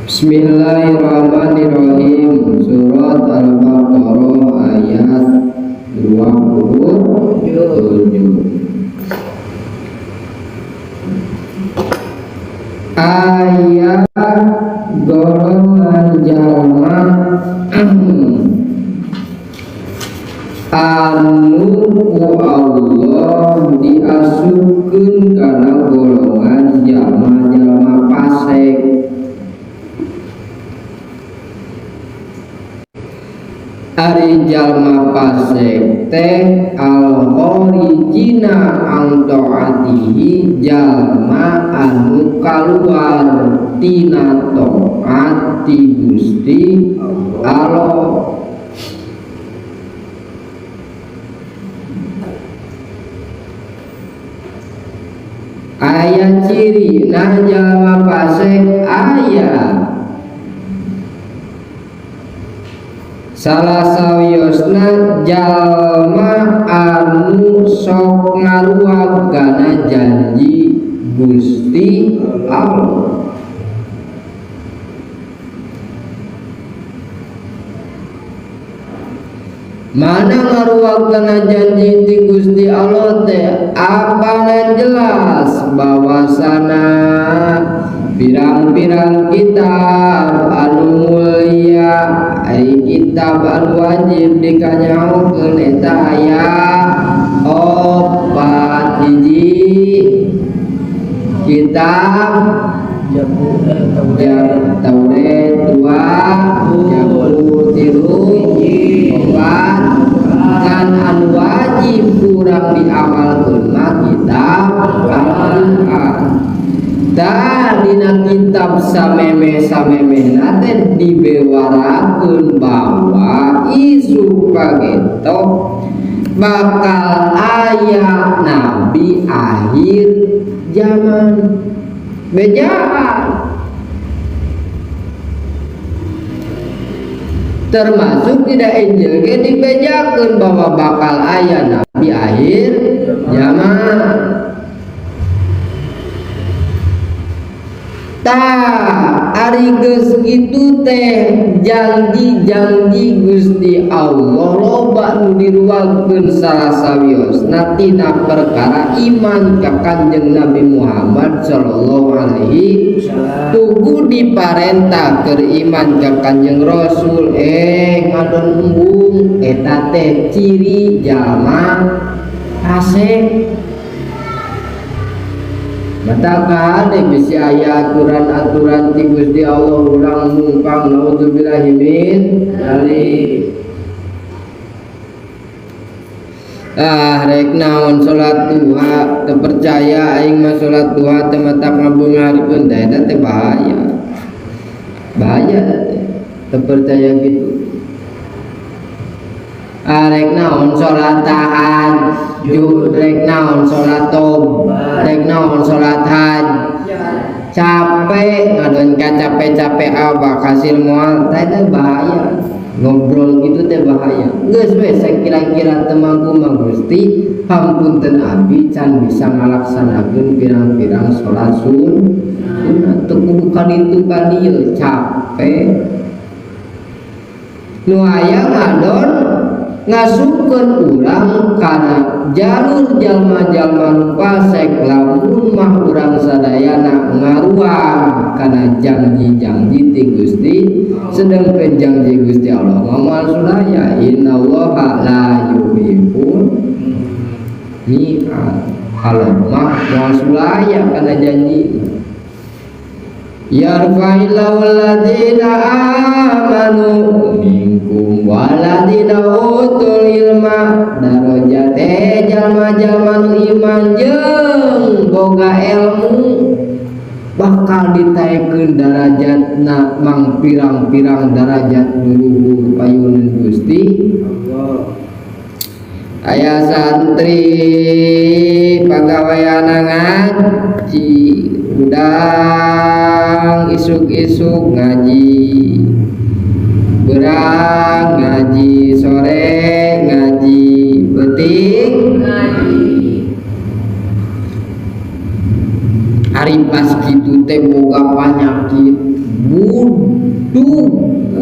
Bismillahirrahmanirrahim. Surat Al-Baqarah ayat 27. Ayat golongan jalma anu ku Allah diasupkeun kana golongan jalma-jalma fasik. Ari jalma fasik teh al-kharijina an taatihi, jalma anu kaluar tina taat ti Gusti Allah. Aya ciri nah jalma fasik, aya salah sawiosna jalma anu sok ngaruag kana janji Gusti Allah. Mana ngaruag kana janji ti Gusti Allah teh apana jelas bahwasana pirang-pirang kitab anu mulia, ari kitab anu wajib dikanyahokeun eta aya opat hiji kitab Taurat, dua Zabur, tilu opat, kan anu wajib kurang diamalkeun mah kitab Al-Qur'an. Dan dina kitab sameme-samemehna teh dibewarakeun bahwa isu pageto bakal aya nabi akhir zaman. Bejaan termasuk tidak Injil ge dibejakeun bahwa bakal aya nabi akhir zaman. Tah ari geus kitu teh janji-janji Gusti Allah loba nu diruagkeun salah sawiosna tina perkara iman ka Kanjeng Nabi Muhammad sallallahu alaihi wasallam. Tugu diparentah keur iman ka Kanjeng Rasul, ngadon embung eta teh ciri jalma fasik. Mata kade bisi aya aturan-aturan ti Gusti Allah urang mungkang, naudzubillahi min dzalik. Ah rek naon salat duha teu percaya aing mah salat duha teh matak ngabungarikeun teh eta teh bahaya. Bahaya teh teu percaya gitu. Ah rek naon salat tahajud, rek naon salat tob, rek naon salat haji, capek ngadon ka capek-capek awak hasil moal teh eta bahaya. Ngobrol gitu teh bahaya. Geus we sakira-kira teu mampu mah Gusti hampunten abdi can bisa ngalaksanakeun pirang-pirang salat sunat teu kudu ka ditu ka dieu capek. Nu aya ngadon ngasupkeun urang kana jalur jalma-jalma nu fasik lamun mah urang sadayana ngaruang kana janji-janji ti Gusti, sedengkeun janji Gusti Allah mah moal sulaya, innallaha la yuhibbul mi'ad. Allah mah moal sulaya kana janji. Yarfa'illahu alladzina amanu minkum walladzina utul ilma darajat. Jalma-jalma nu iman jeung boga ilmu bakal ditaekeun darajatna mang pirang-pirang darajat luhur payunan Gusti Allah. Aya santri pagaweana ngaji, udang isuk-isuk ngaji, berang ngaji, sore ngaji, penting ngaji. Ari pas kitu teh boga panyakit budak. Budug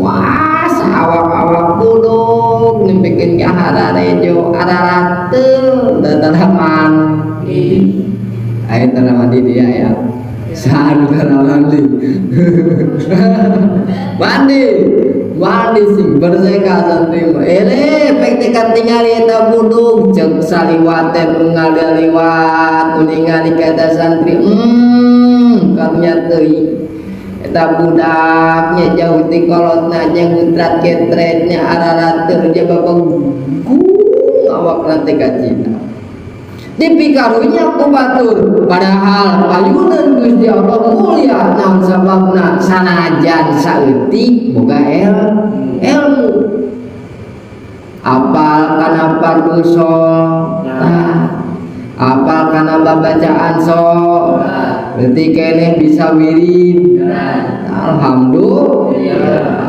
wah awak-awak budug nepikeun ka hararejo ararateul da tara mandi. Aya tara mandi dia ya. Saha nu tara mandi? Mandi. Mandi sing bersih ka santri mah. Ele pek teh katingali eta budug ceuk saliwat teh nu ngaliliwat nu ningali ka eta santri. Karunya teuing. Eta budaknya jauh ti kolotna nya ngutrat ketretnya ararateul jaba gung awakna teh kacida. Dipikarunya ku batur padahal payunan Gusti Allah mulia naon sababna sanajan saeutik boga ilmu apal kana fardu sholat, apal kana babacaan sholat, berarti keneh bisa wirid. Alhamdulillah.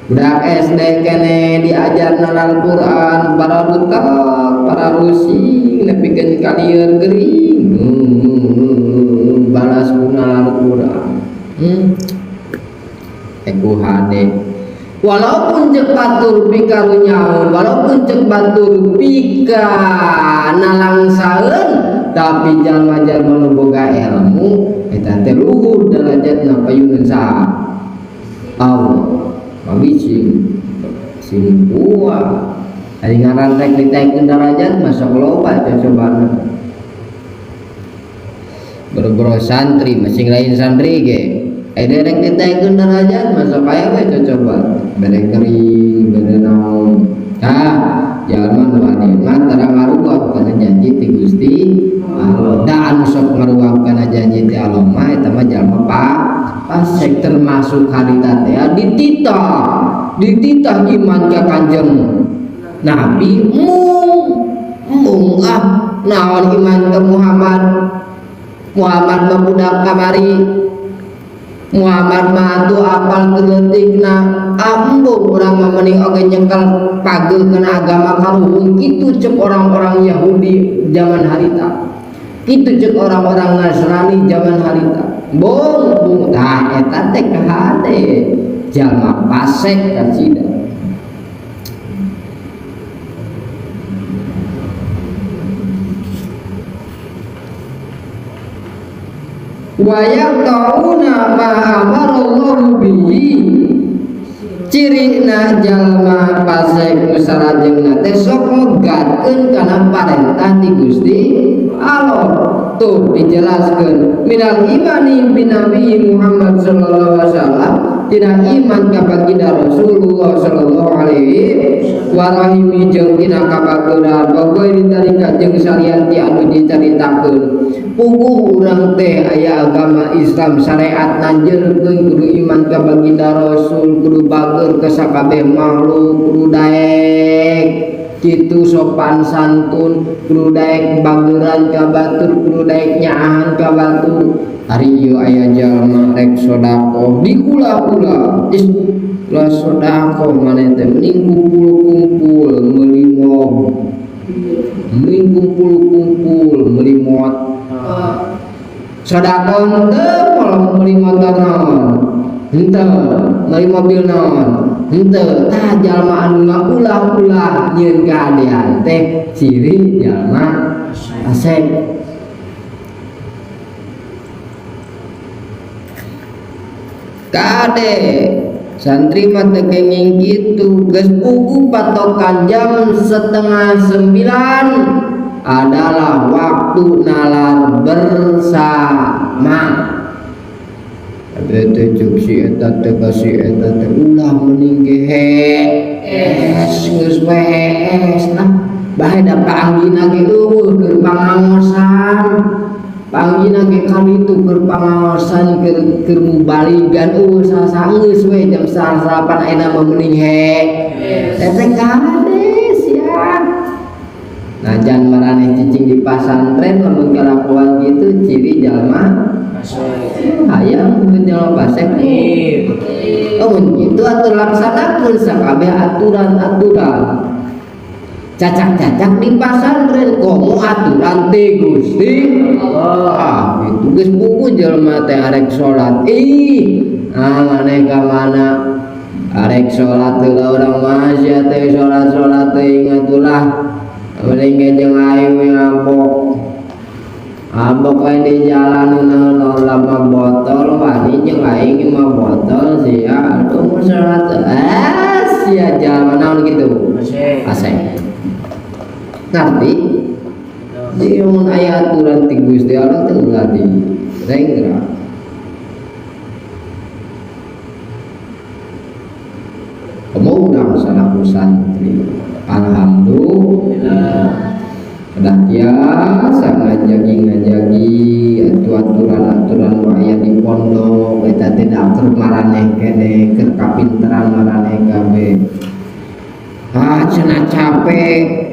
Budak SD keneh diajar Al-Quran, para butak, para rusing, nepikeun kalieur gering, balas guna Al-Quran. Egu hade. Walaupun cek batur pikarunyaun, walaupun cek batur pika nalangsaeun, tapi jalma-jalma nu boga ilmu eta teh luhur derajatna payuneun saha? Allah. Bagi sing sing kuat. Ari ngaran rek ditaikeun derajat mah sok loba teh cobaan. Boro-boro santri masing lain santri ge. Rek ditaikeun derajat mah sok aya we cocoba. Bere kering, bere naon. Tah, jalma nu ade mah tara ngaruwah kana janji ti Gusti Allah. Da anu sok ngaruwah kana janji ti Allah mah eta mah jalma fasik termasuk harita teh dititah iman ka Kanjeng Nabi mung mung ah naon iman ke Muhammad. Muhammad mah budak kamari, Muhammad mah atuh apal keleutikna, ambung urang mah mending oge nyekel pageuh kana agama karuhun kitu ceuk orang-orang Yahudi zaman harita, kitu ceuk orang-orang Nasrani zaman harita. Bung bung tah eta teh kahade jalma fasik kacida. Wa yaqtauna ma amarallahu bihi, cirina jalma fasik nu sarajengna teh sok megatkeun kana parentah ti Gusti Allah. Tuh dijelaskeun minal imani bin Nabi Muhammad sallallahu alaihi wasallam, tina iman ka baginda Rasulullah sallallahu alaihi wa rahimi jeung tina kabageuraan bagoy ditarika jeung salian ti anu dicaritakeun. Puguh urang teh aya agama Islam syariat nanjeurkeun kudu iman ka baginda Rasul, kudu bager ka sakabeh makhluk, kudu daek kitu sopan santun, kudu daek bageran ka batur, kudu daek nyaahan ka batur. Ari ieu aya jalma rek sedekah diulah-ulah, is ulah sedekah maneh teh mending kumpul-kumpul meuli mob, mending kumpul-kumpul meuli mot. Sedekah teu moal meuli motor naon, henteu meuli mobil naon, henteu. Tah jalma anu ngaulah-ulah nyieun kahadean teh ciri jalma fasik. Kade santri mah teu kenging kitu, geus puguh patokan jam 8:30 adalah waktu nalar bersama. Tapi teh ceuk si eta teh ka si eta teh ulah mending ge hees geus we hees lah. Bae da panggina ge eueuh keur pangaosan. Panggina ge kaditu keur pangaosan keur mubaligan eueuh sasa geus we jam 7:30 ayeuna mah mending hees. Teh kade sia. Najan maraneh cicing di pasantren lamun kalakuan gitu ciri jalma hayang mun jalma fasik. Lamun kitu atuh laksanakeun sakabeh aturan-aturan. Cacak-cacak di pasantren komo aturan ti Gusti. Ah, itu geus buku jelema teh arek salat. Ih, ah maneh ka mana? Arek salat heula urang mah sia teh salat-salat teh ingat ulah. Mending ge jeung aing we ngabok. Abok we di jalan naon lama botol wani jeung aing mah botol sia aduh mun salat ah sia jalan naon kitu. Asek. Ngerti? Jadi mun aya aturan ti Gusti Allah teh ulah di renggra. Komo urang salaku santri. Alhamdulillah. Kedah tiasa ngajagi-ngajagi atuh aturan-aturan nu aya di pondok eta teh da keur maraneh keneh keur kapinteran maraneh kabeh. Ah cenah capek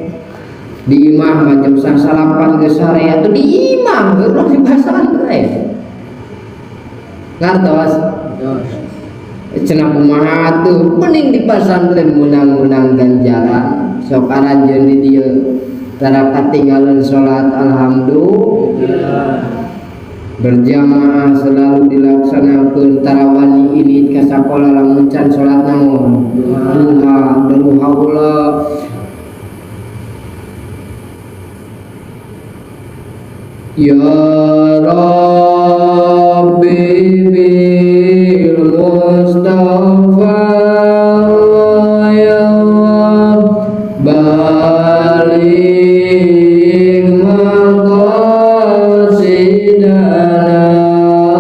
di imah mah jam 8 geus sare atuh di imah urang di pasantren. Ngartos? Cenah kumaha atuh mending di pasantren menang-menang ganjaran. Sok aranjeun di dieu tara katinggalan salat alhamdulillah. Berjamaah selalu dilaksanakeun tarawani ini ka sakola lamun can salat naon duha duha ulah. Ya Rabbi bil Mustafa ya Allah balik maqasidana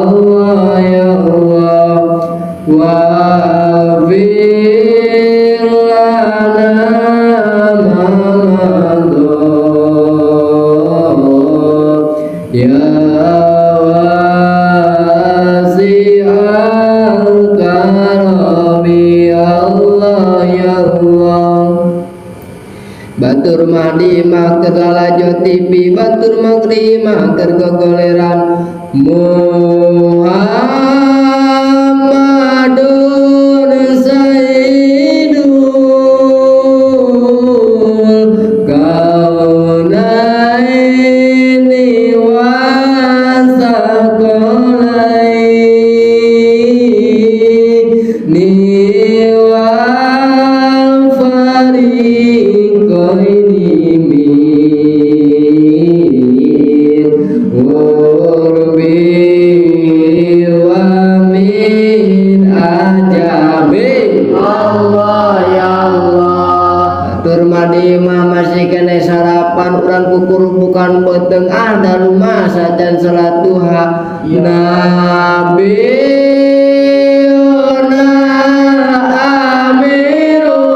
Allah ya Allah wa fir lana ma madha ya wasi'al karami Allah ya Allah. Batur mah di imah keur lalajo TV, batur mah di imah keur gogoleran. Muhammadun Sayyidul Kaunaini wasaqalaini wal fariqaini min urbi wa min ajabi. Allah ya Allah. Batur mah di imah masih kene sarapan urang kukur bukan beuteung ah da rumah sajan salat duha. Nabi amirun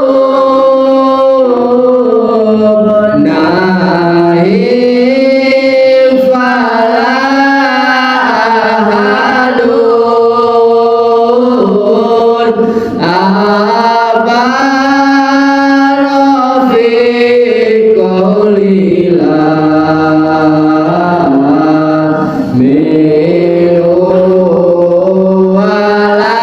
nahim fala ahadun abara fi qawlila minu wala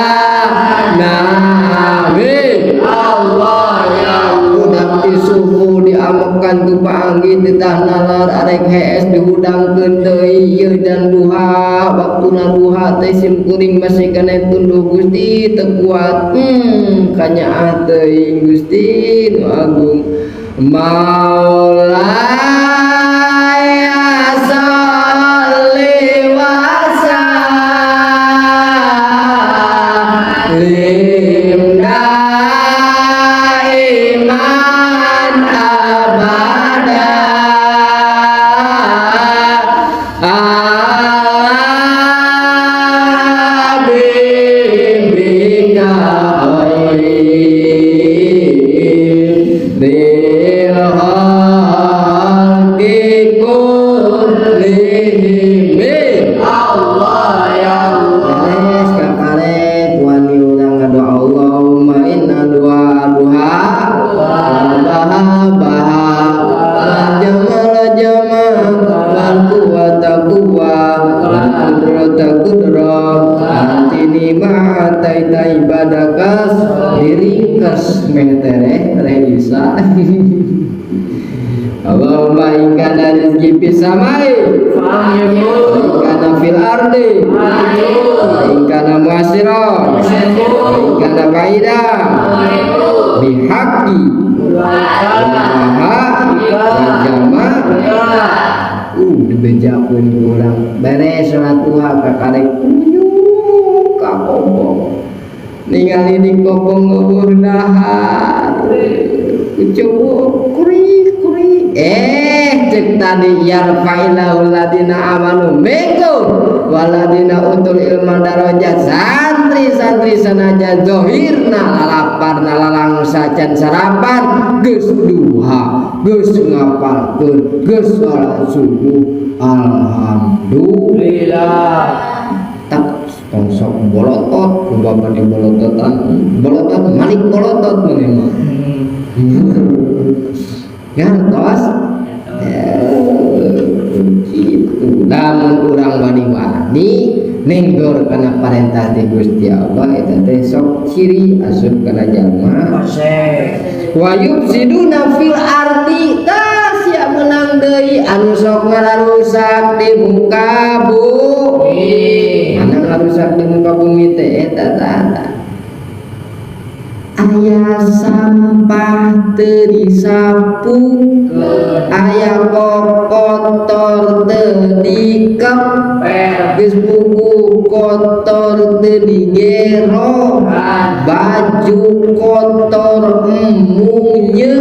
nabi. Allah ya Allah. Budak di subuh diamekan ku paanggi titah nalar arek hees dihudangkeun deui ieu dan duha waktuna duha teh sim kuring masih keneh tunduh Gusti teu kuat kanyaah teuing Gusti nu agung. Maulaya sholli wa sallim daiman abada ala habibika khairil khalqi kullihim. Allah ya Allah. Beres kakarek wani urang ngadoa Allahumma inna du'a duha baha baha jamal jamal wal quwata quwwa wal qudrata qudra antini ma ataita ibadakas diringkes meh tereh tereh bisa. Allahumma in kana rizqi fis samai wa in kana fil ardi wa in kana mu'assiran wa in kana ba'ida bihaqqi wa jama dibejakeun ku urang. Beres salat duha, kakarek kunyuk ka kobong, ningali di kobong euweuh dahar, kucubuk kuri kuri. Cek tadi, yarfa'illahu ladina amanu minkum waladina utul ilma darajat. Santri-santri sanajan zohirna lalapar, lalangsa, can sarapan, geus duha, geus ngapalkeun, geus salat subuh, alhamdulillah. Tak tong sok bolotot, kumaha di bolototan, bolotot malik, bolotot maneh mah ngartos gitu. Lamun urang wani-wani nenggor kana parentah ti Gusti Allah, eta teh sok ciri asup kana jalma wa yufsiduna fil ardi. Tah, sia menang deui anu sok ngararusak di muka bumi. Mana ngarusak di muka bumi teh? Eta tah aya sampah teu disapu, aya kotor teu dikep, geus buku kotor teu digero, baju kotor emunye.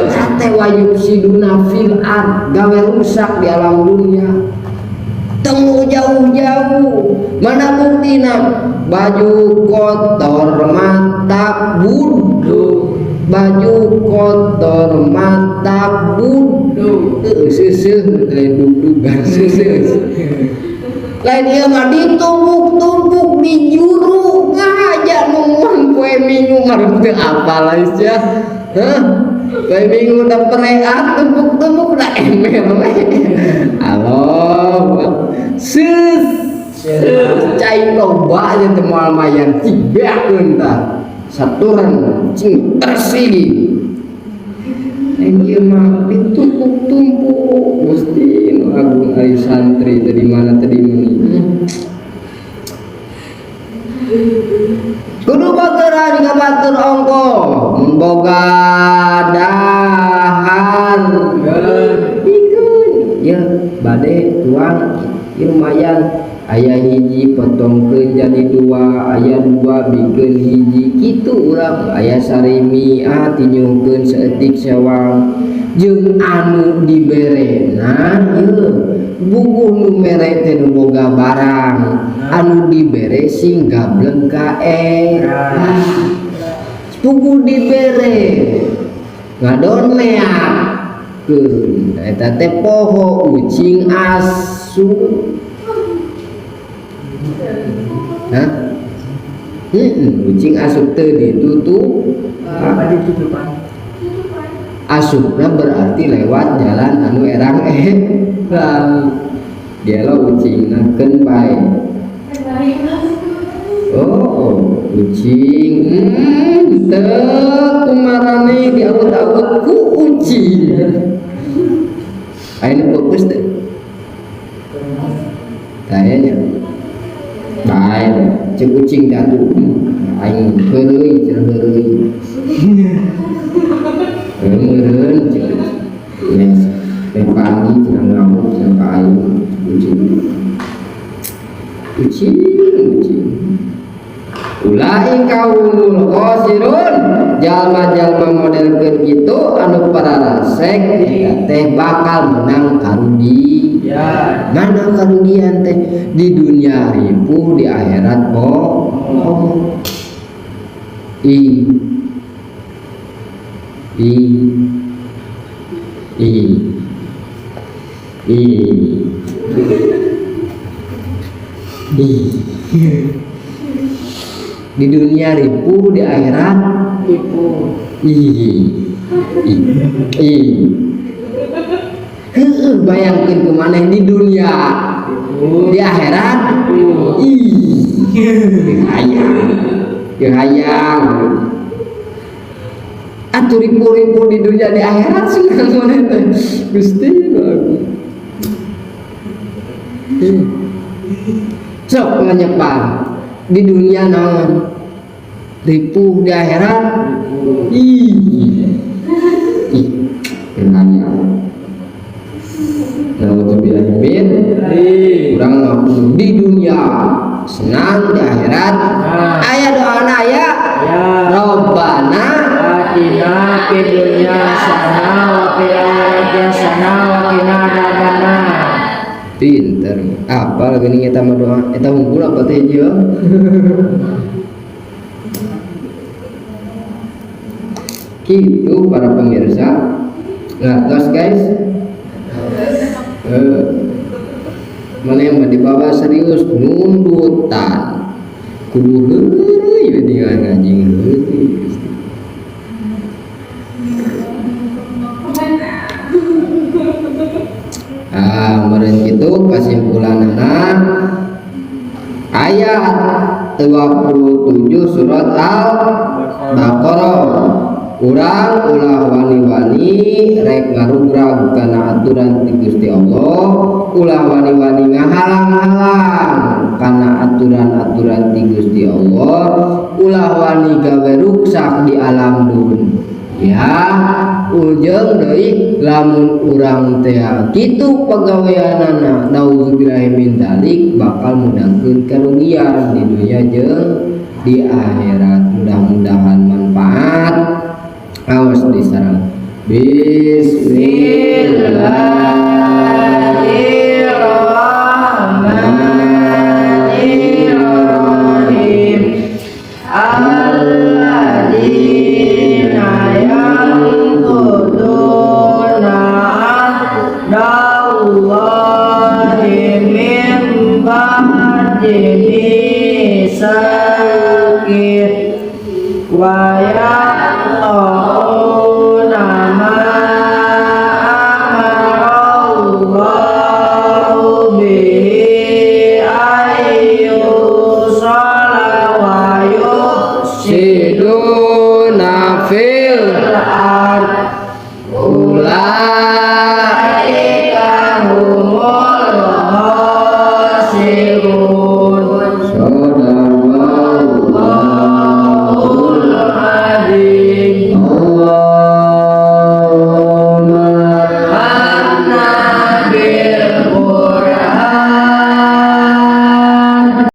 Eta teh wa yufsiduna fil ard, gawe rusak di alam dunia. Temu jauh-jauh, mana buktina? Baju kotor mata budu, baju kotor mata budu. Seuseuh lain dugdugan, seuseuh lain. Ieu mah ditumpuk-tumpuk di juru, ngahaja nungguan poe Minggu mah teu apal sia. Hah, poe Minggu udah pereak, tumpuk-tumpuk da ember we. Allah, seus cai loba aja teu moal mayan, cibeakeun tah saturan cing bersih. Ieu mah ditumpuk-tumpuk. Gusti nu Agung, ari santri tadi mana tadi meni kudu bageran ka batur ongko. Mun boga dahar, bikeun ya, bade tuang ieu lumayan. Aya hiji, potongkeun jadi dua, aya dua, bikeun hiji. Kitu urang. Aya sarimi, ah, tinyuhkeun saeutik sewang. Jeung anu diberena ieu bubuh, nu mere teh nu boga barang, anu dibere sing gableng ka era. Puguh dibere ngadon meakeun, eta teh poho ucing asu. Hah? Ucing asup teu ditutup. Ditutupan. Asupna berarti lewat jalan anu erang erang dia lo. Ucing keun bae. Oh, ucing teu kumarane diawut-awut ku ucing. Aya nu fokus teu kayaknya bae. Cek ucing datu, aing heureuy cenah, heureuy meureun cek. Yes, teh pagi cenah, ngamuk cenah ka aing ucing. Ucing, ucing. Ulaika humul khasirun. Jalma-jalma modelkeun kitu anu pararasek eta teh bakal menang karugi. Ya. Mana karugian teh? Di dunia ripuh, di akhirat bohong. I I I I I. Di dunia ripuh, di akhirat Ibu. I I I. Heueuh, bayangkeun ku maneh, di dunia, di akhirat ih, hayang, hayang. Atuh ripuh-ripuh di dunia, di akhirat senang mana teh? Gusti bagus. Sok nganyepan di dunia naon? Ripuh. Di akhirat ih ih nanya. Naudzubillah min urang mah kudu di dunia senang, di akhirat aya doana aya. Ya. Robbana atina fid dunya hasanah wa fil akhirati hasanah wa qina adzabannar. Pinter, apa geuning eta mah doa eta hungkul apa teh ieu gitu. Para pemirsa, ngartos guys? Eh, mana yang mau dibawa serius nundutan kudu heureuy we tinggal ngaji heureuy. Ah, meureun kitu kasimpulanana ayat 27 surat Al-Baqarah, urang ulah wani-wani rek ngarugrag kana aturan ti Gusti Allah, ulah wani-wani ngahalang-halang kana aturan-aturan ti Gusti Allah, ulah wani gawe ruksak di alam dunia. Ujung deui, lamun urang teh kitu pagaweanana, naudzubillahi min dzalik, bakal mudangkeun karugian di dunia jeung di akhirat. Mudah-mudahan manfaat. Awas disarang. Bismillahirrahmanirrahim. Alladzina yanquduna ahdallahi min ba'di mitsaqih wa yaqta'una ma amarallahu bihi ayyusala wa Siduna fil ard. Ulaika